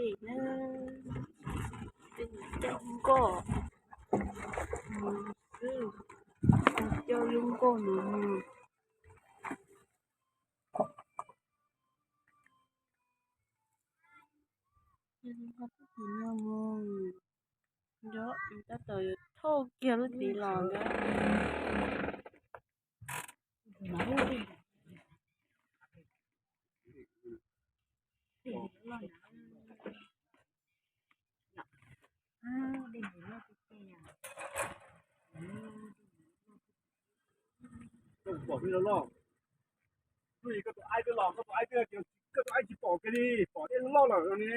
Ces na, peb coj nkoj mus xwb, coj lub nkoj mus mus. Tab tom yuav thauj kiag lub tid los ntag. Koj pom peb loj loj, hnub ib koj tus aib twb los, koj tus aib twb, koj tus aib tsis pom kiag li, pom dej loj loj lawm no ne.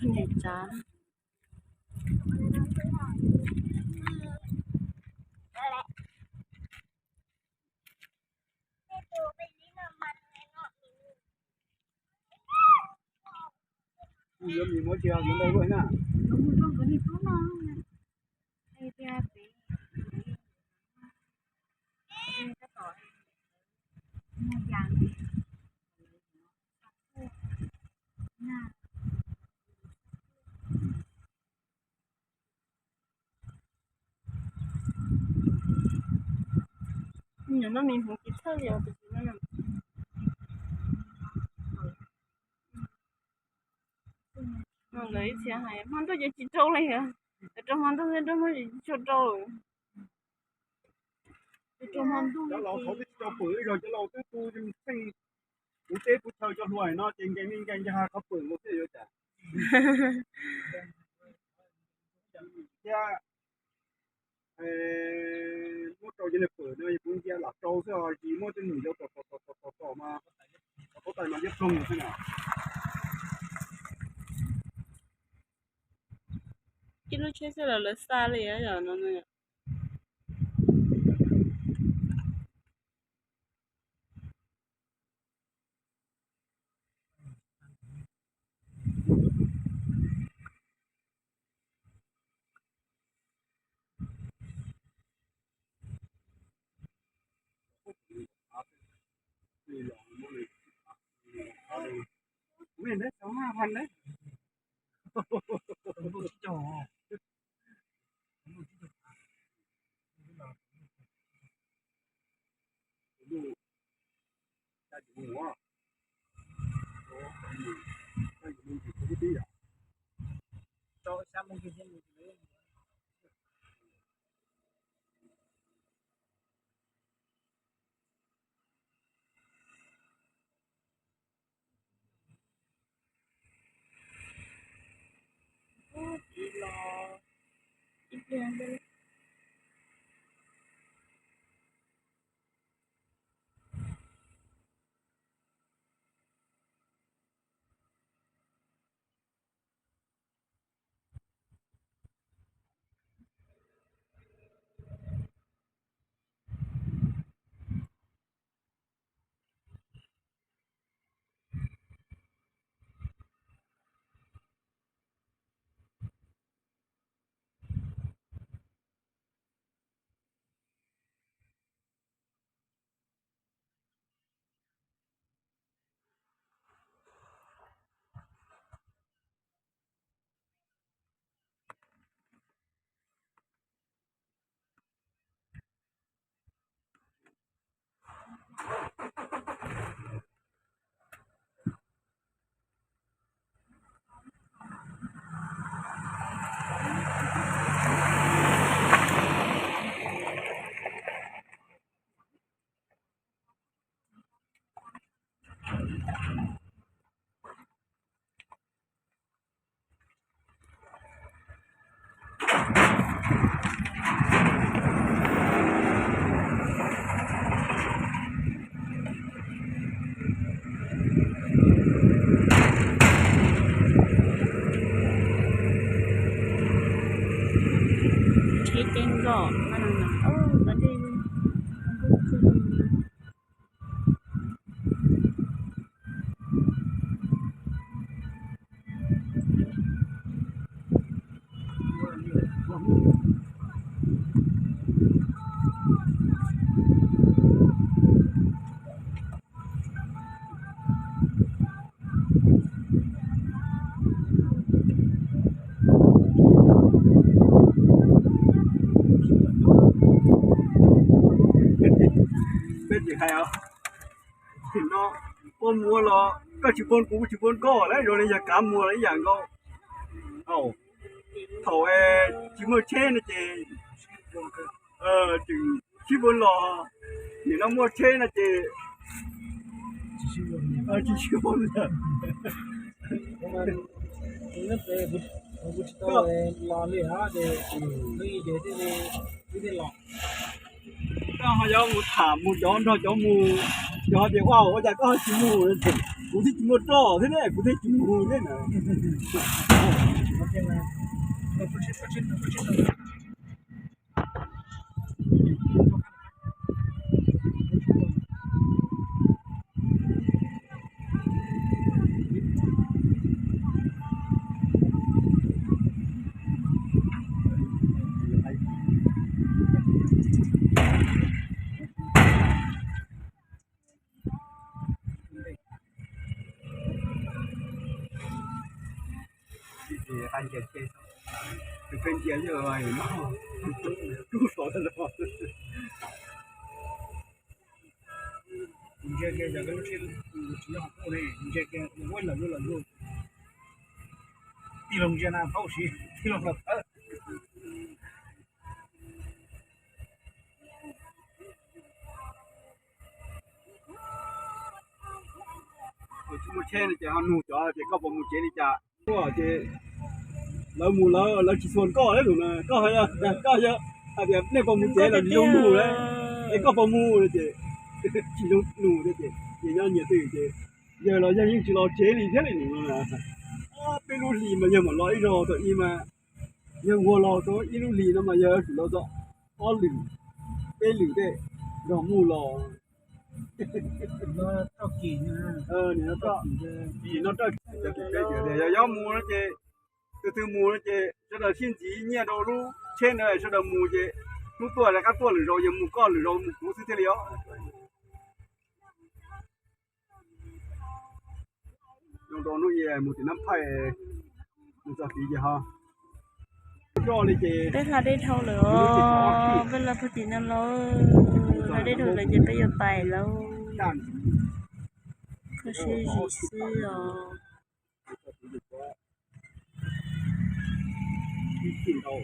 Niam tsav. Yuav mis muab cia yuav ntau luaj na. Nws no mis hmoov tsis txhawj li os tus txiv no. Lawv ib txhia hais hmo ntuj ces tsis rau li os. Rau hmo ntuj thiab rau hmo tsis tshua rau. Cov laus qhov twb tsis tau pwm ib zaug, cov laus twb tu pheej kuv teb kuv chaw cov hluas no ces nkees me nkees ces hais qhov pwm nkaus thiaj yuav cas. Thiab muab rau cov niag pwm no kuv ntsia lam rau xwb os, tsis muab cov num yau tom tom tom tom mas, tom tais mas liab ploog xwb na. Ib lub tsheb xwb los lawv xa li no. Ceeb nkoj, Peb tsis hais os, tim no koj mus los koj tsis pom kuv, kuv tsis pom koj, lawv zoo li yog kav muag los ib yam nkaus. Thaum tsis muaj tsheb no ces tseem sib pab los, nim no muaj tsheb no ces tsis sib pab lawm. Koj ho yuav mus tham mus cov nrog cov mus, cov tias ua ua cas koj ho tsis mus, kuv thiaj tsis muaj roj thiab ne, kuv thiaj tsis mus thiab na. Ntsia kiag cov lub tsheb, tsis yog qhov qub ne, ntsia kiag ua lawm luaj lawm luaj. Tij laug ntsia na, paub siv tij laug los thawb. Tsis muaj tsheb no ces ho nug cov tias koj puas mus tsev li cas. Tuaj ces lawv mus lawv, lawv tsis xuas koj lawm no, koj, koj yog hais tias nej puas mus tsev los tsis zoo mus lawm, es koj puas mus no ces tsis zoo nug thiab ces, ces nyob nyias twj ywm ces yawg los yawg yeej tsis los tsev li thiab li no. Peb lub hlis mas yawg mam los ib zaug tau ib mas, yawg nquag los tau ib lub hlis no mas yawg tsis los tau ob lwm peb lwm tej nrog mus los. Nim no roj, cov tim peb tias yog yog mus no ces, tus twg mus no ces sawv daws sib ntxiv nyiaj rau lub tsheb na, sawv daws mus ces hnub tuaj rov qab tuaj lwm zaus, yog mus koj lwm zaus mus kuv xwb thiaj li os. Zoo rau hnub ib mus tim Nab Phaij, mus txog tid ces ho roj li ces peb hla dej dhau lawm os, peb los puag tim no lauj, hla dej dhau lawm ces peb yuav pais lauj. Koj siab zim xwb os.